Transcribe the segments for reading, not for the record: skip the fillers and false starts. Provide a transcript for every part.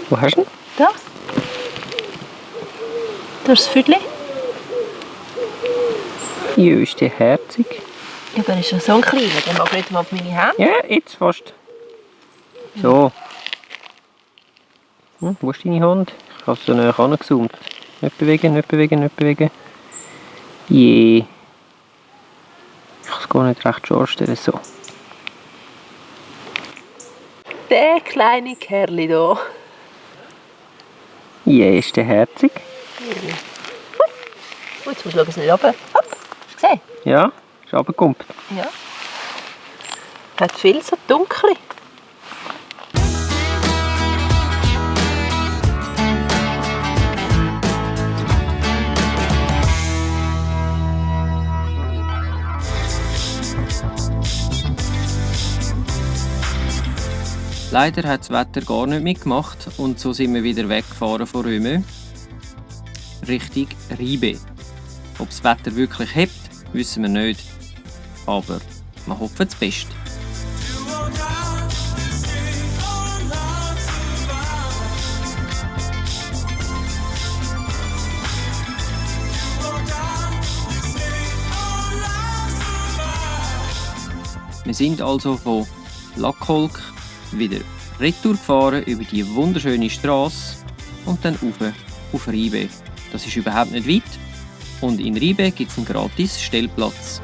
Wo hast du ihn? Da. Da ist das Füdli. Jö, ist der herzig. Ja, aber ist ja so ein kleiner. Der mag nicht mal auf meine Hände. Ja, jetzt fast. So. Wo ist deine Hand? Ich habe so näher angezoomt. Nicht bewegen, nicht bewegen, nicht bewegen. Je. Ich kann es gar nicht recht vorstellen. So. Der kleine Kerl hier. Je, ist der herzig. Oh, jetzt muss ich schauen, dass es nicht runter. Hopp. Hast du gesehen? Ja, ist runtergekommen. Ja. Hat viel so dunkle. Leider hat das Wetter gar nicht mitgemacht und so sind wir wieder weggefahren von Röme Richtung Ribe. Ob das Wetter wirklich hebt, wissen wir nicht, aber wir hoffen das Beste. Wir sind also von Lakolk wieder retour gefahren über die wunderschöne Straße und dann rauf auf Ribe. Das ist überhaupt nicht weit und in Ribe gibt es einen gratis Stellplatz.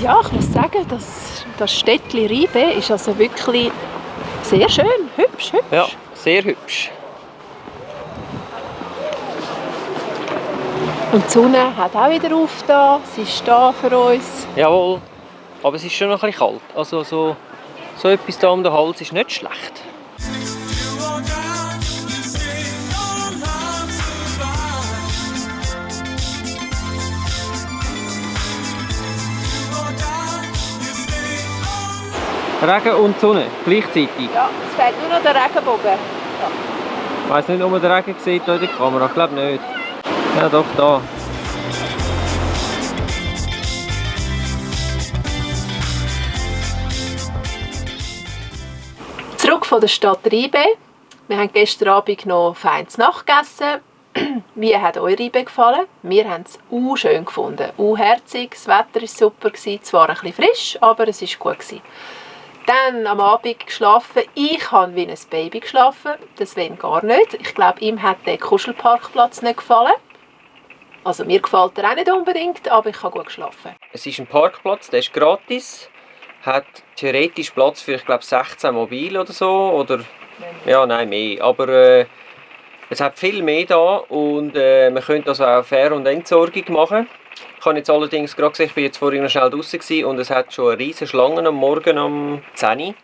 Ja, ich muss sagen, das Städtchen Ribe ist also wirklich sehr schön, hübsch. Ja, sehr hübsch. Und die Sonne hat auch wieder aufgetan, sie ist da für uns. Jawohl, aber es ist schon noch ein bisschen kalt. Also so etwas da um den Hals ist nicht schlecht. Regen und Sonne, gleichzeitig. Ja, es fehlt nur noch der Regenbogen. Ja. Ich weiss nicht, ob man den Regen sieht in der Kamera. Ich glaube nicht. Ja, doch, da. Zurück von der Stadt Ribe. Wir haben gestern Abend noch feines Nacht gegessen. Wie hat euch Ribe gefallen? Wir haben es schön gefunden. Herzig, das Wetter war super, zwar ein bisschen frisch, aber es war gut. Dann am Abend geschlafen. Ich habe wie ein Baby geschlafen, das Sven gar nicht. Ich glaube, ihm hat der Kuschelparkplatz nicht gefallen. Also mir gefällt er auch nicht unbedingt, aber ich habe gut geschlafen. Es ist ein Parkplatz, der ist gratis. Hat theoretisch Platz für, ich glaube, 16 Mobile oder so. Oder, ja, nein, mehr. Aber es hat viel mehr da und man könnte also auch Fähr- und Entsorgung machen. Ich habe jetzt allerdings gerade gesehen, ich war jetzt vorhin noch schnell draußen und es hat schon eine riesige Schlange am Morgen um 10 Uhr.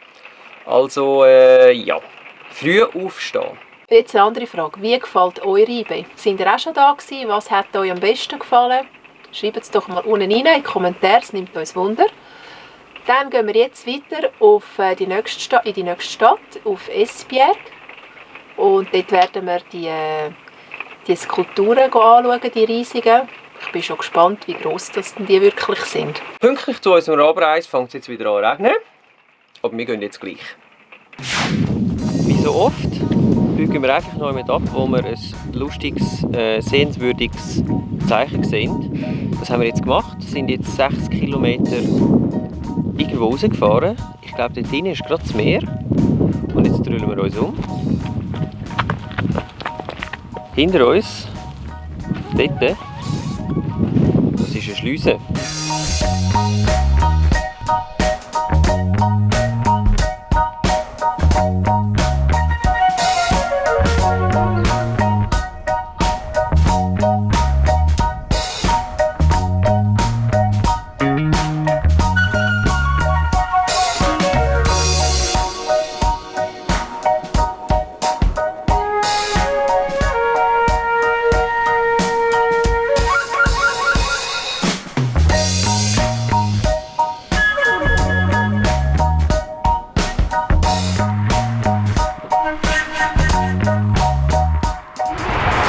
Also ja, früh aufstehen. Jetzt eine andere Frage. Wie gefällt euch Ribe? Sind ihr auch schon da gewesen? Was hat euch am besten gefallen? Schreibt es doch mal unten rein in die Kommentare, es nimmt uns Wunder. Dann gehen wir jetzt weiter auf in die nächste Stadt, auf Esbjerg. Und dort werden wir die Skulpturen anschauen, die riesigen. Ich bin schon gespannt, wie gross die wirklich sind. Pünktlich zu unserer Abreise fängt es jetzt wieder an zu regnen. Aber wir gehen jetzt gleich. Wie so oft biegen wir einfach noch jemand ab, wo wir ein lustiges, sehenswürdiges Zeichen sehen. Das haben wir jetzt gemacht. Wir sind jetzt 6 Kilometer irgendwo rausgefahren. Ich glaube, dort hinten ist gerade das Meer. Und jetzt drüllen wir uns um. Hinter uns dort, das ist eine Schleuse.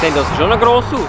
Sieht also schon noch gross aus.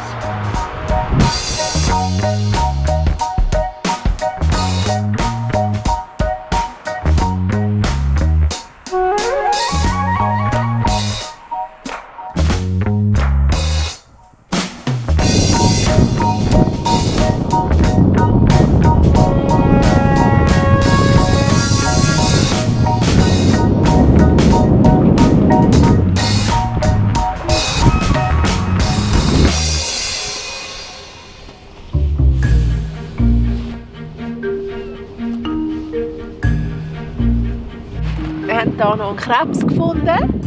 Wir haben hier noch einen Krebs gefunden.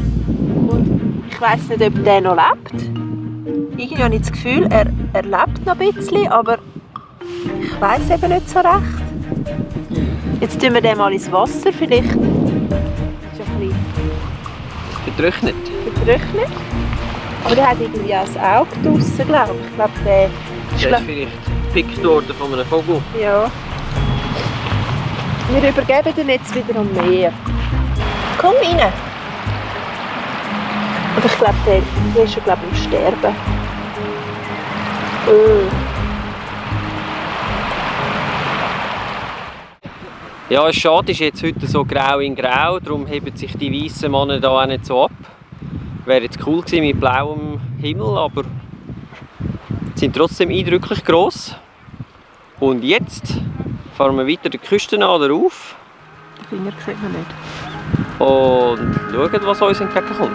Und ich weiss nicht, ob der noch lebt. Irgendwie habe ich das Gefühl, er lebt noch ein bisschen, aber ich weiss eben nicht so recht. Jetzt tun wir den mal ins Wasser, vielleicht ist er ein bisschen Getrocknet. getrocknet. Aber der hat irgendwie auch das Auge draussen, glaube ich. Ich glaube, der Der ist vielleicht gepickt worden von einem Vogel. Ja. Wir übergeben den jetzt wieder am Meer. Komm rein! Aber ich glaube, der ist schon am Sterben. Ja, es schade ist jetzt heute so grau in grau, darum heben sich die weißen Männer da auch nicht so ab. Wäre jetzt cool gewesen mit blauem Himmel, aber sind trotzdem eindrücklich gross. Und jetzt fahren wir weiter die Küstenader auf Den Finger sieht man nicht. und schauen, was uns entgegenkommt.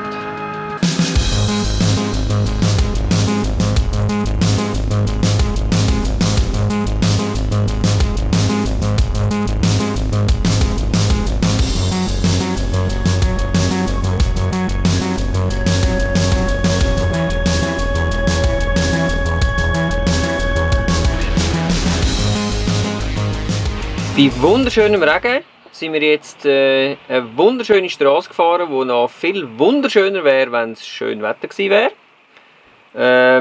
Bei wunderschönem Regen sind wir jetzt eine wunderschöne Straße gefahren, die noch viel wunderschöner wäre, wenn es schön Wetter gewesen wäre.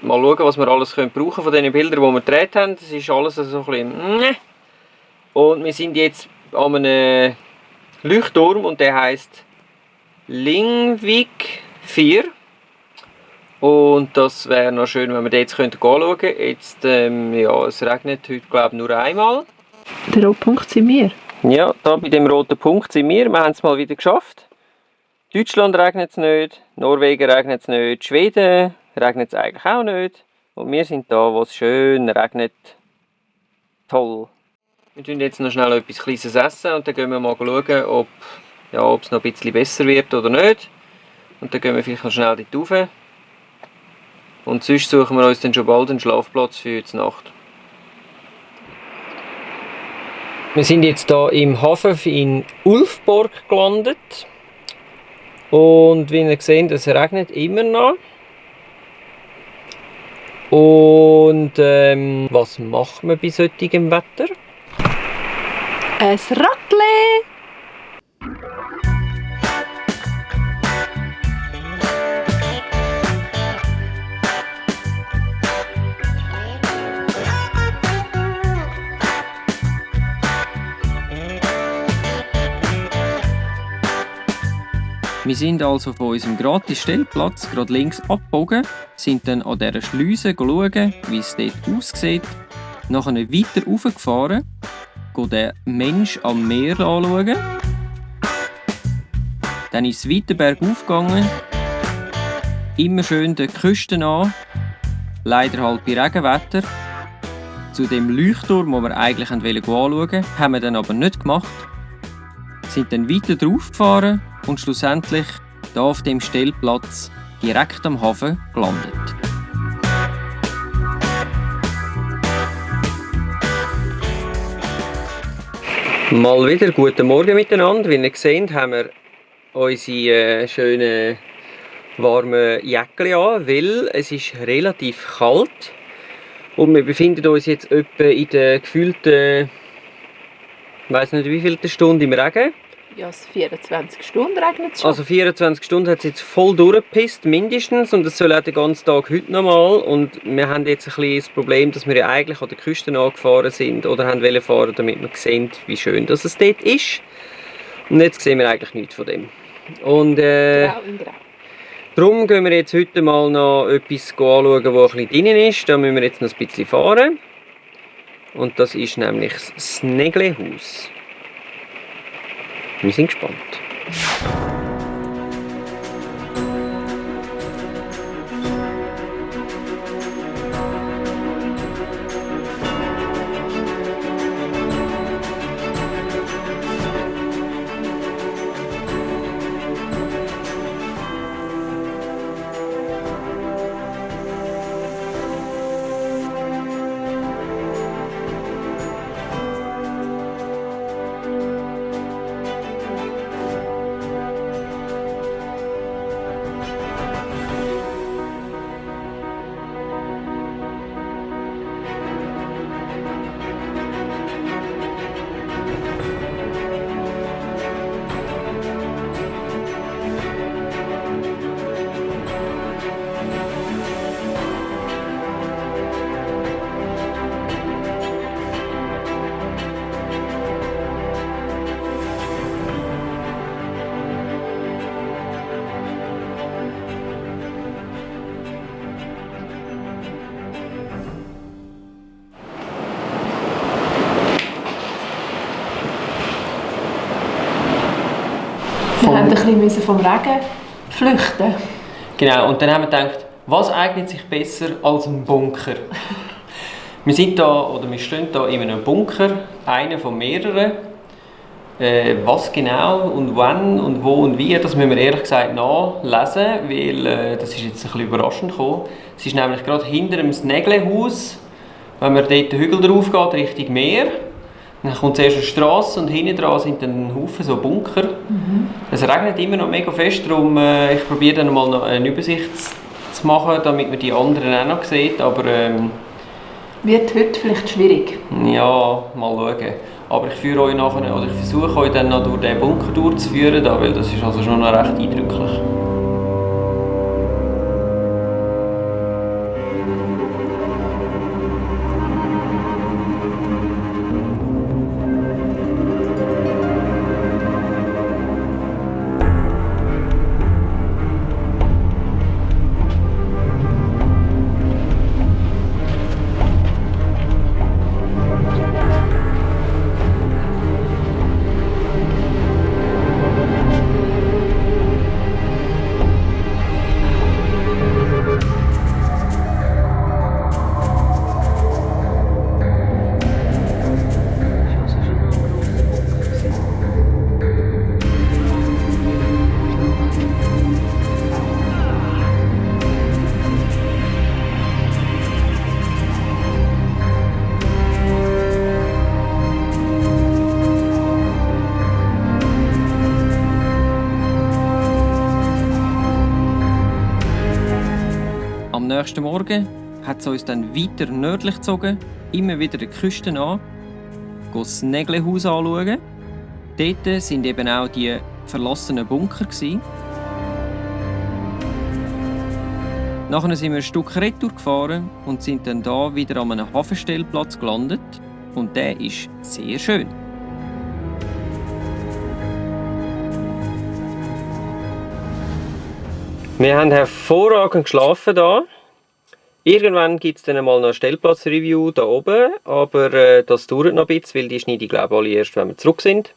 Mal schauen, was wir alles brauchen können von den Bildern, die wir gedreht haben. Das ist alles so ein bisschen. Und wir sind jetzt an einem Leuchtturm und der heisst Lingvik 4. Und das wäre noch schön, wenn wir den jetzt anschauen könnten. Jetzt, ja, es regnet heute, glaube ich, nur einmal. Der rote Punkt sind wir. Ja, da bei dem roten Punkt sind wir. Wir haben es mal wieder geschafft. Deutschland regnet es nicht, Norwegen regnet es nicht, Schweden regnet es eigentlich auch nicht. Und wir sind da, wo es schön regnet. Toll. Wir tun jetzt noch schnell etwas Kleines essen und dann gehen wir mal schauen, ob es noch ein bisschen besser wird oder nicht. Und dann gehen wir vielleicht noch schnell dort rauf. Und sonst suchen wir uns dann schon bald einen Schlafplatz für die Nacht. Wir sind jetzt hier im Hafen in Ulfborg gelandet. Und wie ihr seht, es regnet immer noch. Und was macht man bei solchem Wetter? Ein Radle! Wir sind also von unserem Gratis-Stellplatz gerade links abgebogen, sind dann an dieser Schleuse schauen, wie es dort aussieht, nachher weiter raufgefahren, den Mensch am Meer anschauen, dann ist es weiter bergauf gegangen, immer schön die Küsten an, leider halt bei Regenwetter. Zu dem Leuchtturm, den wir eigentlich anschauen wollten, haben wir dann aber nicht gemacht, sind dann weiter drauf gefahren und schlussendlich hier auf dem Stellplatz direkt am Hafen gelandet. Mal wieder guten Morgen miteinander. Wie ihr seht, haben wir unsere schönen warmen Jäckchen an, weil es ist relativ kalt und wir befinden uns jetzt etwa in der gefühlten, ich weiss nicht wie viel Stunde im Regen. Ja, es 24 Stunden regnet es schon. Also 24 Stunden hat es jetzt voll durchgepisst, mindestens, und das soll auch den ganzen Tag heute nochmal. Und wir haben jetzt ein bisschen das Problem, dass wir ja eigentlich an der Küste angefahren sind oder haben wollen fahren, damit wir sehen, wie schön dass es dort ist. Und jetzt sehen wir eigentlich nichts von dem. Und Grau in Grau. darum gehen wir jetzt heute mal noch etwas anschauen, was ein bisschen drin ist. Da müssen wir jetzt noch ein bisschen fahren. Und das ist nämlich das Snäglehaus. Wir sind gespannt. Wir mussten ein bisschen vom Regen flüchten. Genau, und dann haben wir gedacht, was eignet sich besser als ein Bunker? Wir stehen hier in einem Bunker, einer von mehreren. Was genau und wann und wo und wie, das müssen wir ehrlich gesagt nachlesen, weil das ist jetzt ein bisschen überraschend gekommen. Es ist nämlich gerade hinter dem Snäglehaus, wenn man dort den Hügel drauf geht, Richtung Meer. Dann kommt zuerst eine Strasse und hinten dran sind dann ein Haufen so Bunker. Es regnet immer noch mega fest, darum ich probiere dann mal noch eine Übersicht zu machen, damit man die anderen auch noch sieht, aber wird heute vielleicht schwierig. ja, mal schauen. Aber ich führe euch nachher, oder ich versuche euch dann noch durch den Bunker durchzuführen, weil das ist also schon noch recht eindrücklich. Am nächsten Morgen hat es uns dann weiter nördlich gezogen, immer wieder die Küste an, das Snäglehaus anschauen. Dort sind eben auch die verlassenen Bunker gewesen. Nachher sind wir ein Stück retour gefahren und sind dann da wieder an einem Hafenstellplatz gelandet. Und der ist sehr schön. Wir haben hervorragend geschlafen hier. Irgendwann gibt es dann mal noch ein Stellplatz-Review hier oben, aber das dauert noch ein bisschen, weil die schneide ich glaube alle erst, wenn wir zurück sind.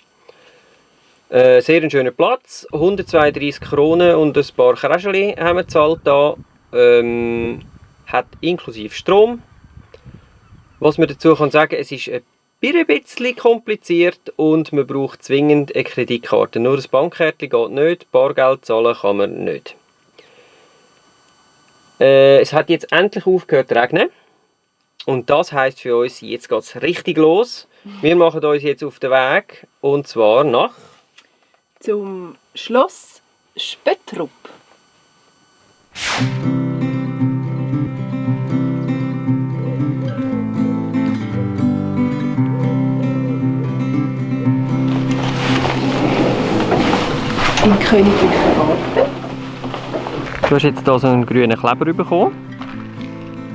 Sehr ein schöner Platz, 132 Kronen und ein paar Kräscheli haben wir gezahlt hier. Hat inklusive Strom. Was man dazu kann sagen, es ist ein bisschen kompliziert und man braucht zwingend eine Kreditkarte. Nur das Bankkärtchen geht nicht, Bargeld zahlen kann man nicht. Es hat jetzt endlich aufgehört zu regnen und das heisst für uns, jetzt geht es richtig los. Wir machen uns jetzt auf den Weg, und zwar nach... Zum Schloss Spöttrup. Im königlichen Garten. Du hast jetzt hier so einen grünen Kleber bekommen.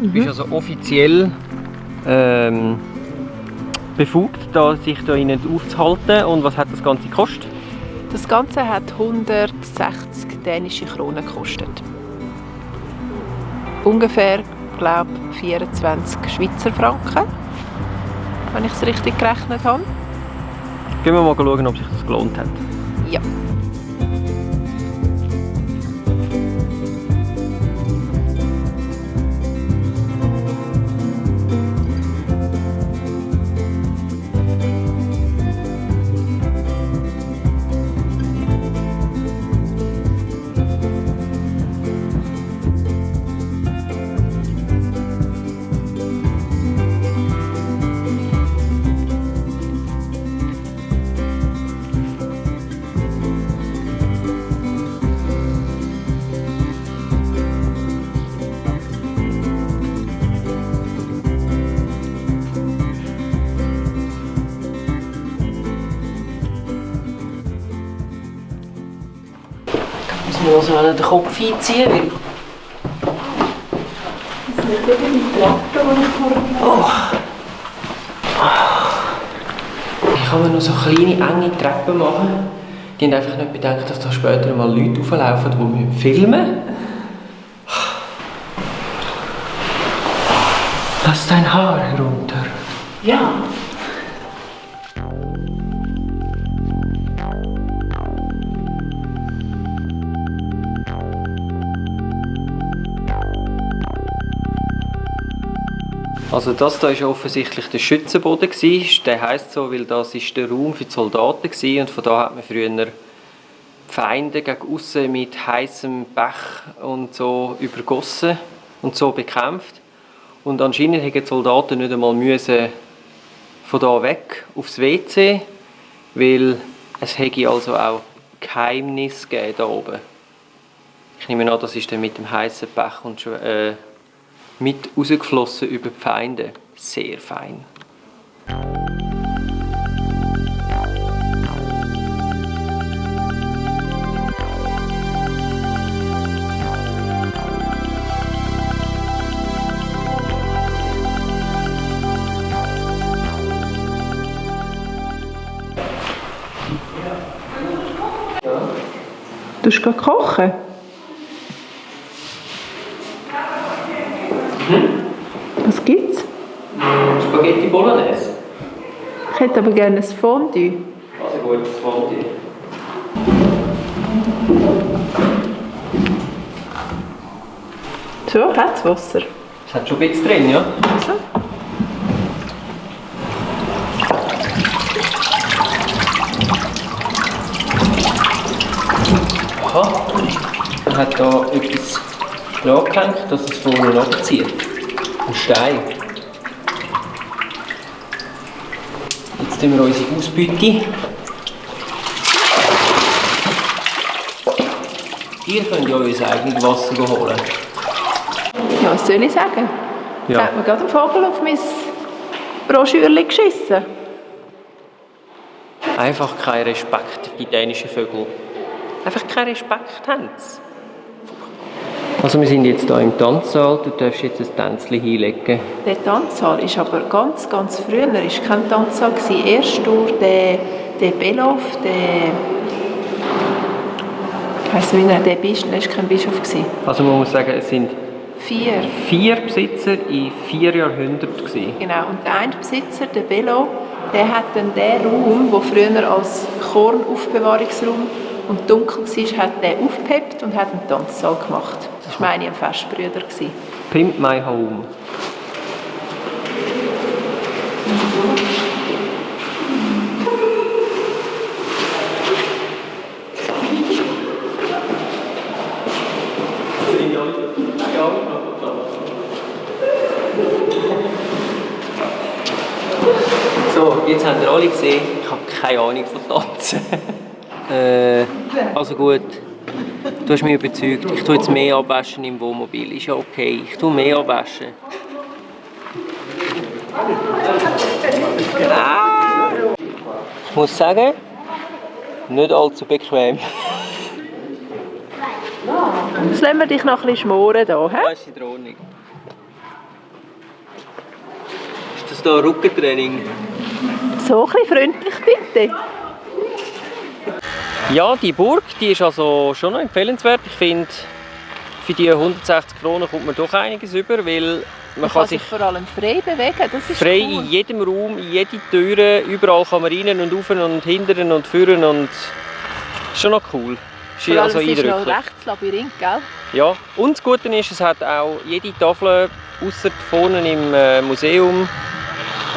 Du bist also offiziell befugt, sich hier innen aufzuhalten. Und was hat das Ganze gekostet? Das Ganze hat 160 dänische Kronen gekostet. Ungefähr, glaube ich, 24 Schweizer Franken, wenn ich es richtig gerechnet habe. Gehen wir mal schauen, ob sich das gelohnt hat. Ja. Ich muss mir also den Kopf einziehen, weil... Das sind eben die Treppen, die ich vorher Ich kann mir noch so kleine, enge Treppen machen. Die haben einfach nicht bedacht, dass da später mal Leute auflaufen, die filmen. Lass dein Haar herunter. Ja. Also das hier war offensichtlich der Schützenboden. Der heisst so, weil das ist der Raum für die Soldaten war. Und von da hat man früher die Feinde gegen aussen mit heißem Pech und so übergossen und so bekämpft. Und anscheinend mussten die Soldaten nicht einmal von da weg aufs WC, weil es hätte also auch Geheimnis gegeben da oben. Ich nehme an, das ist dann mit dem heißen Pech und mit rausgeflossen über die Feinde. Sehr fein. Du hast gerade kochen? Was gibt's? Spaghetti Bolognese. Ich hätte aber gerne ein Fondue. Also gut, das Fondue. So, hat's Wasser. Es hat schon ein bisschen drin, ja? So. Aha. Man hat hier etwas angehängt, dass es vorne runterzieht. Ein Stein. Jetzt tun wir unsere Ausbeute. Ihr könnt ja euer eigenes Wasser holen. Ja, was soll ich sagen? Ja. Da hat mir gerade ein Vogel auf mein Broschürchen geschissen. Einfach kein Respekt für die dänischen Vögel. Einfach keinen Respekt haben sie. Also wir sind jetzt hier im Tanzsaal, du darfst jetzt ein Tänzchen hinlegen. Der Tanzsaal ist aber ganz früher ist kein Tanzsaal gewesen. Erst durch den Belov, ich weiss nicht, wie er der Bischof, er war kein Bischof gewesen. Also man muss sagen, es sind 4. 4 Besitzer in 4 Jahrhunderten gewesen. Genau, und der eine Besitzer, der Bello, der hat dann den Raum, der früher als Kornaufbewahrungsraum und dunkel war, hat den aufgepept und hat einen Tanzsaal gemacht. Das war meine Festbrüder. Pimp my home. So, jetzt habt ihr alle gesehen, ich habe keine Ahnung von Tanzen. Also gut, du hast mich überzeugt. Ich tue jetzt mehr abwaschen im Wohnmobil. Ist ja okay, ich tue mehr abwaschen. Ich muss sagen, nicht allzu bequem. Jetzt lassen wir dich noch ein bisschen schmoren hier. Das ist in Ordnung. Ist das hier Rückentraining? So ein bisschen freundlich, bitte. Ja, die Burg, die ist also schon noch empfehlenswert. Ich finde, für die 160 Kronen kommt man doch einiges über, weil man kann sich vor allem frei bewegen. Das ist frei cool. in jedem Raum, in jede Tür, überall kann man rein und rauf und hindern und führen und ist schon noch cool. Vor allem, Also es ist noch eindrücklich. rechts Labyrinth, gell? Ja, und das Gute ist, es hat auch jede Tafel, ausser vorne im Museum,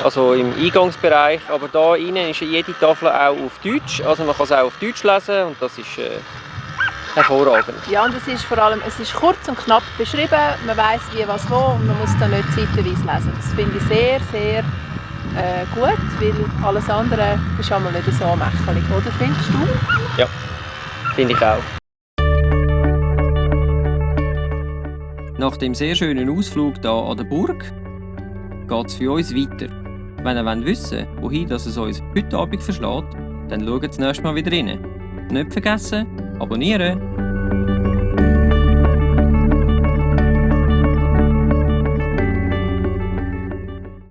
also im Eingangsbereich, aber da innen ist jede Tafel auch auf Deutsch, also man kann es auch auf Deutsch lesen und das ist hervorragend. Ja, und es ist vor allem, es ist kurz und knapp beschrieben, man weiss wie, was, wo und man muss dann nicht zeitweise lesen. Das finde ich sehr, sehr gut, weil alles andere ist einmal nicht so mächtig, oder findest du? Ja, finde ich auch. Nach dem sehr schönen Ausflug hier an der Burg geht es für uns weiter. Wenn ihr wissen wollt, wohin es uns heute Abend verschlägt, dann schaut das nächste Mal wieder rein. Nicht vergessen, abonnieren!